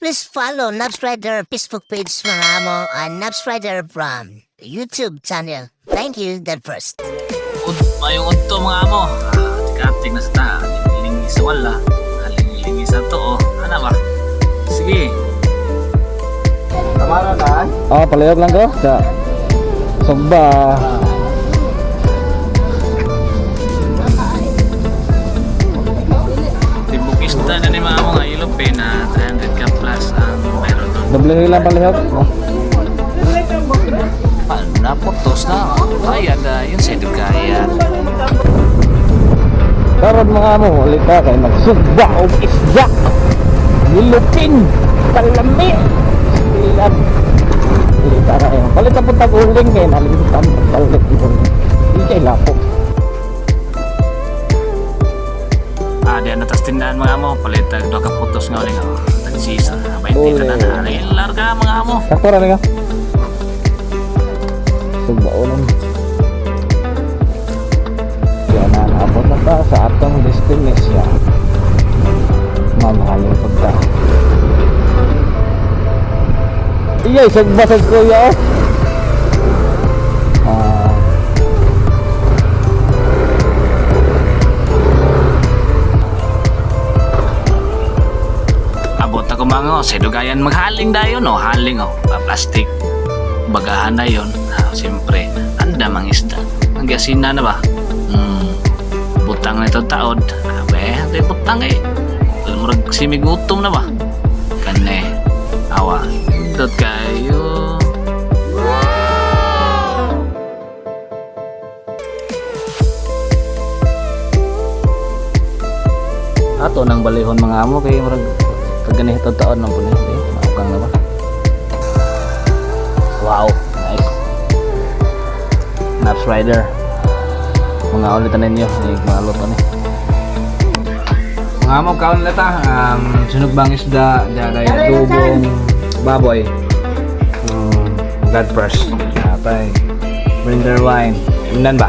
Please follow Nabs Rider Facebook page, mga amo, and Nabs Rider from YouTube channel. Thank you, that first. Ud, mayong udto, mga amo. Ah, kating na sa ta. Lingi sa wala. Haling-lingi sa to oh. Ano ba? Sige. Tamara na. Ah, palihog lang ko. Sa sugba. Tibok isda na ni mga amo nga ilupin na 300 ka plus ang mayroon doon. Doble lang palihog. Oh. Paano na putos na? Kaya na yun sa kaya. Karon, mga amo, ulit ka kay magsugba og isda. Nilupin, kalami. Ilan. Ulit ka kayo. Palit na punta uling kay nalimutan palit ito. Di kay lapok. Ah, di na tas tindahan, mga amo. Palit tag duha ka putos nga uling. Oh, tagsisa. 20 na na. Ay, larga, mga amo. Sakto ra nga. Sugba ulam. Yan na, naabot na ta sa atong destination. Mamahalin pagka. Iyay, sugba sa kuya oh. Ah. Abot ako mga o, sa dugayan maghaling dayon o, haling o, pa plastic. Bagahan na yon. Ah, siyempre, anda mang isda. Ang gasina na ba? Butang na itong taod. Abe, ito yung butang eh. Murag simigutom na ba? Kane, awa. Dot kayo. Ato nang balihon, mga amo, kay murag pag ganito taon ng puno eh maukang na ba. Wow, nice. Naps Rider, mga ulitan ninyo ni mga luto ni. Mga amo, kaon na ta. Sunugbang isda, daday adobong baboy. God first. Atay. Blender wine. Imnan ba?